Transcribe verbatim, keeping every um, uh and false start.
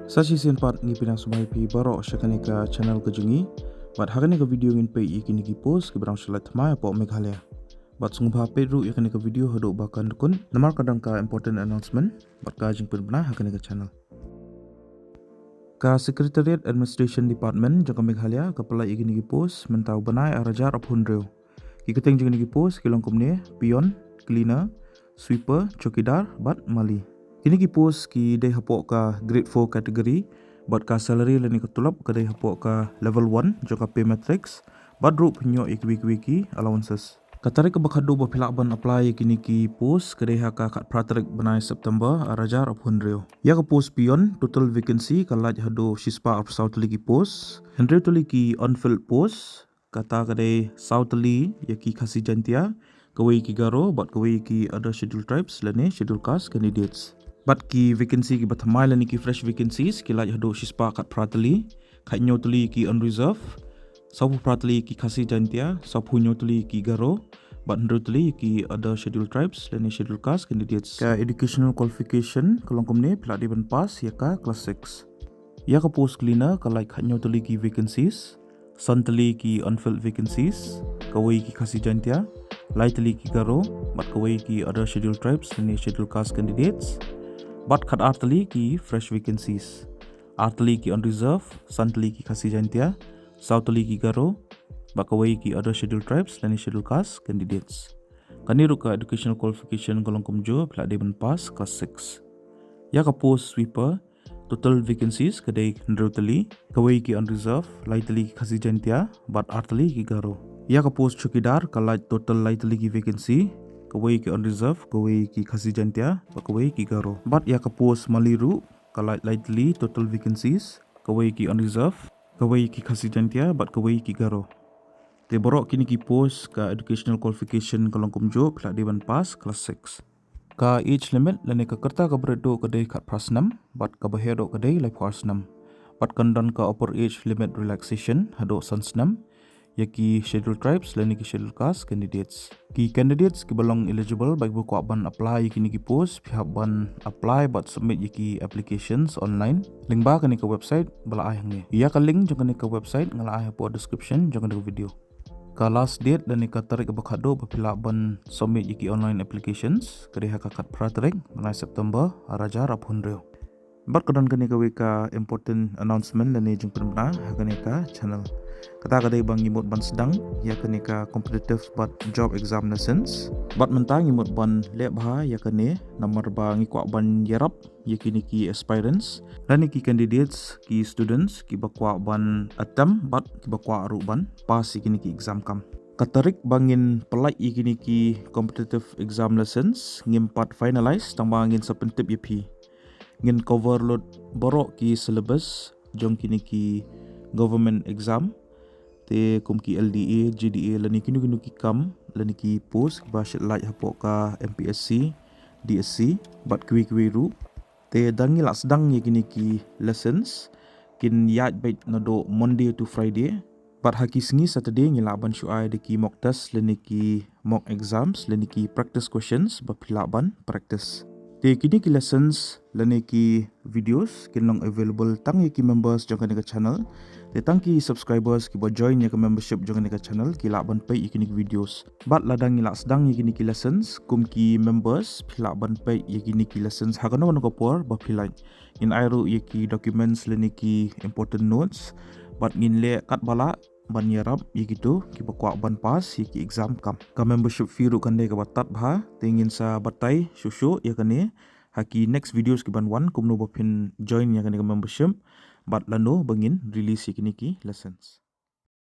Sa shisien pat ngi pdiang sngewbha ïa phi baroh sha kane ka channel ka jong ngi. Bad ha kane ka video ngin peit ïa kine ki post kiba dang shu lait thymmai hapoh Meghalaya. Bad sngewbha peit ruh ïa kane ka video haduh ba kan kut namar ka don ka important announcement bad ka jingpynbna ha kane ka channel. Ka Secretariat Administration Department jong ka Meghalaya ka pynlait ïa kine ki post mynta u bnai ar hajar arphew hynriew. Ki kyrteng jong kine ki post ki long kumne: peon, cleaner, sweeper, chowkidar bad mali. Kine ki post ki dei hapoh ka grade four category bad ka salary lane ka tulop ka dei hapoh ka level one jong ka pay matrix bad ruh pynïoh ïa kiwei kiwei ki allowances. Ka tarik kaba khadduh ba phi lah ban apply ïa kine ki post ka dei ha ka khatphra tarik bnai September ar hajar arphew hynriew. Ïa ka post peon, total vacancy ka lait haduh shispah arphew saw tylli ki post, hynriew tylli ki unfilled post, kata ka dei saw tylli ïa ki Khasi Jaintia, kawei ki Garo bad kawei ki other scheduled tribes lane scheduled caste candidates. Bad ki vacancy kiba thymmai lane ki fresh vacancies ki lait haduh shispah khatphra tylli, khathynñiew tylli ki unreserved, sawphew phra tylli ki Khasi Jaintia, sawphew hynñiew tylli ki Garo bad hynriew tylli ki other scheduled tribes lane scheduled caste candidates. Ka educational qualification ka long kumne: phi lah dei ban pass ïa ka class six. Ïa ka post cleaner ka lait khathynñiew tylli ki vacancies, san tylli ki unfilled vacancies, kawei ki Khasi Jaintia, lai tylli ki Garo bad kawei ki other scheduled tribes lane scheduled caste candidates, bad khatar tylli ki fresh vacancies, ar tylli ki unreserved, san tylli ki Khasi Jaintia, saw tylli ki Garo bad kawei ki other scheduled tribes lane scheduled caste candidates. Kane ruh ka educational qualification ka long kumjuh: phi lah dei ban pass class six. Ïa ka post sweeper, total vacancies ka dei hynriew tylli, kawei ki unreserved, lai tylli ki Khasi Jaintia bad ar tylli ki Garo. Ïa ka post chowkidar ka lait total lai tylli ki vacancy, kawei ki unreserved, kawei ki Khasi Jaintia bad kawei ki Garo. Bad ïa ka post mali ruh ka lait lai tylli, total vacancies, kawei ki unreserved, kawei ki Khasi Jaintia bad kawei ki Garo. Te baroh kine ki post ka educational qualification ka long kumjuh: phi lah dei ban pass class six. Ka age limit lane ka rta kaba rit duh ka dei khatphra snem bad kaba heh duh ka dei laiphew ar snem. Bad kan don ka upper age limit relaxation haduh san snem ïa ki scheduled tribes lane ki scheduled caste candidates. Ki candidates kiba long eligible bad kiba kwah ban apply ïa kine ki post, phi hap ban apply bad submit ïa ki applications online lyngba kane ka website ba la ai hangne. Ïa ka link jong kane ka website nga la ai hapoh description jong kane ka video. Ka last date lane ka tarik kaba khadduh ba phi lah ban submit ïa ki online applications ka dei ha ka khatphra tarik bnai September ar hajar arphew hynriew. Bad ka don kane kawei ka important announcement lane jingpynbna ha kane ka channel. Kata ka dei ba ngi mut ban sdang ïa kane ka competitive bad job exam lessons. Bad mynta ngi mut ban leh bha ïa kane namar ba ngi kwah ban ïarap ïa kine ki aspirants lane ki candidates, ki students kiba kwah ban attempt bad kiba kwah ruh ban pass ïa kine ki exam kam. Ka tarik ba ngin pynlait ïa kine ki competitive exam lessons ngim pat finalize tang ba ngin sa pyntip ïa phi. Ngin cover lut baroh ki syllabus jong kine ki government exam, te kum ki L D A, J D A lane kino kino ki kam lane ki post kiba shet lait hapoh ka M P S C, D S C bad kiwei kiwei ruh. Te da ngi lah sdang ïa kine ki lessons kin ïaid beit naduh Monday to Friday. Bad ha ki sngi Saturday ngi lah ban shu ai da ki mock test lane ki mock exams lane ki practice questions ba phi lah ban practice. Te kine ki lessons lane ki videos kin long available tang ïa ki members jong kane ka channel. Te tang ki subscribers kiba join ïa ka membership jong kane ka channel ki lah ban peit ïa kine ki videos. Bad lada ngi lah sdang ïa kine ki lessons kum ki members phi lah ban peit ïa kine ki lessons ha kano kano ka por ba phi lait. Ngin ai ruh ïa ki documents lane ki important notes bad ngin leh katba lah ban ïarap ïa kito kiba kwah ban pass ïa ki exam kam. Ka membership fee ruh kan dei kaba tad bha, te ngin sa batai shuh shuh ïa kane ha ki next videos kiban wan kumno ba phin join ïa kane ka membership bad lano ba ngin release ïa kine ki lessons.